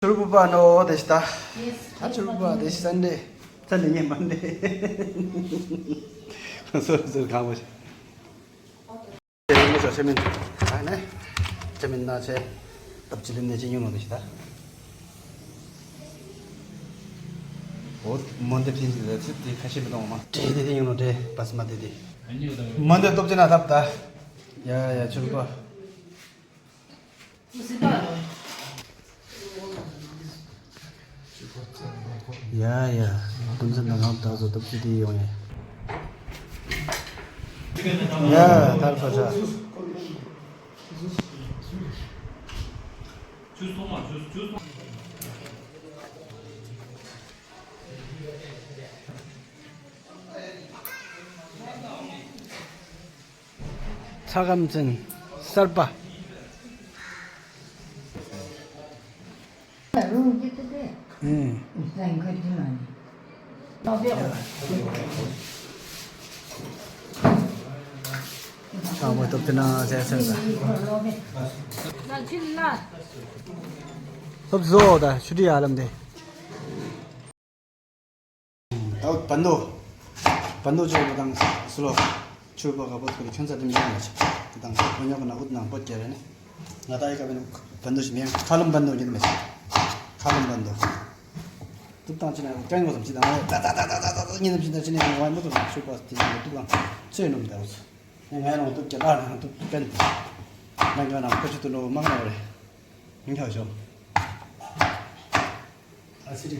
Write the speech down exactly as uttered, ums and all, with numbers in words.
ཕྱུར་བུ་པ་ནོ་དེ་ཤི་ད། ད་ཕྱུར་བུ་པ་དེ་ཤི་སན་ཌེ། སན་ཌེ་ཉན་མན་ཌེ། སོ་རི་སོ་རི། གང་པོ་ཤི། དེ་མོ་ཤོ་ཤེ་མིན། ཨ་ནེ། ཤེ་མིན་ན་ཆེ། ཏབ་ཅི་ལིན་ནེ་ཅི་ཉུང་ནོ་དེ་ཤི་ད། འོ། མོན་དེ་ཕིན་ཅི་ལ་ཚིབ་དེ་ཁ་ཤས་མི་གཏོང་མ། ཏྲེ་དེ་དེ་ཉུང་ནོ་ཏྲེ་པ་སི་མ་དེ་དེ། མོན་དེ་སྟོབས་ཅི་ན་ཐབ་ད། ཡ་ཡ་ཕྱུར་བུ་པ། ཡ་ཡ། ཀུན་སེམས་དང་ངག་དག་སོ་སྟོབས་ཅི་དེ་ཡོང་ཡ། ཡ་ཐར་ཕ་ཤ། ཚ་གམ་ཚན་གསར་པ། ཨུམ། ཨ་མོ་སྟོབས་ཅི་ན་ཟེར་ཟེར་ད། སྟོབས་བཟོ་ད་ཆུ་ཏི་ཡ་ལམ་དེ། ད་བན་དོ། བན་དོ་ཅོ་གི་དང་སུ་ལོ། ཆུ་བ་ག་བོད་ཁོ་ཁྱོད་ཚ་དེ་མི་ཡོང་ལ་ཆ། དེ་དང་ས་ཕོ་ཉོ་གི་ན་ཨུད་ནང་བོད་རྒྱལ་རེ་ནི། ང་ད་ཡི་ག་བན་བན་དོ་ཞིག་མེད་ཁ་ལམ་བན་དོ་ཉིད་མེད། ཁ་ལམ་བན་དོ། ཏུབ་དང་ཅི་ན་ཀན་གོ་སམ་ཅི་དང་ད་ད་ད་ད་ད་ཉིད་ནམ་ཅི་ད་ཅི་ནི་ང་མོ་དུ་ཆུ་བ་དེ་ཉིད་ཏུབ་དང་ཚེ་ནུབ་ད་ཨུད། ང་ཡང་ཏུབ་ཀྱ་ལ་ན་ཏུབ་ཀན། ང་ང་ན་ཁོ་ཆུ་དུ་ལོ་མང་ན་རེ། མི་ཁ་ཞོ། ཨ་སི་རི།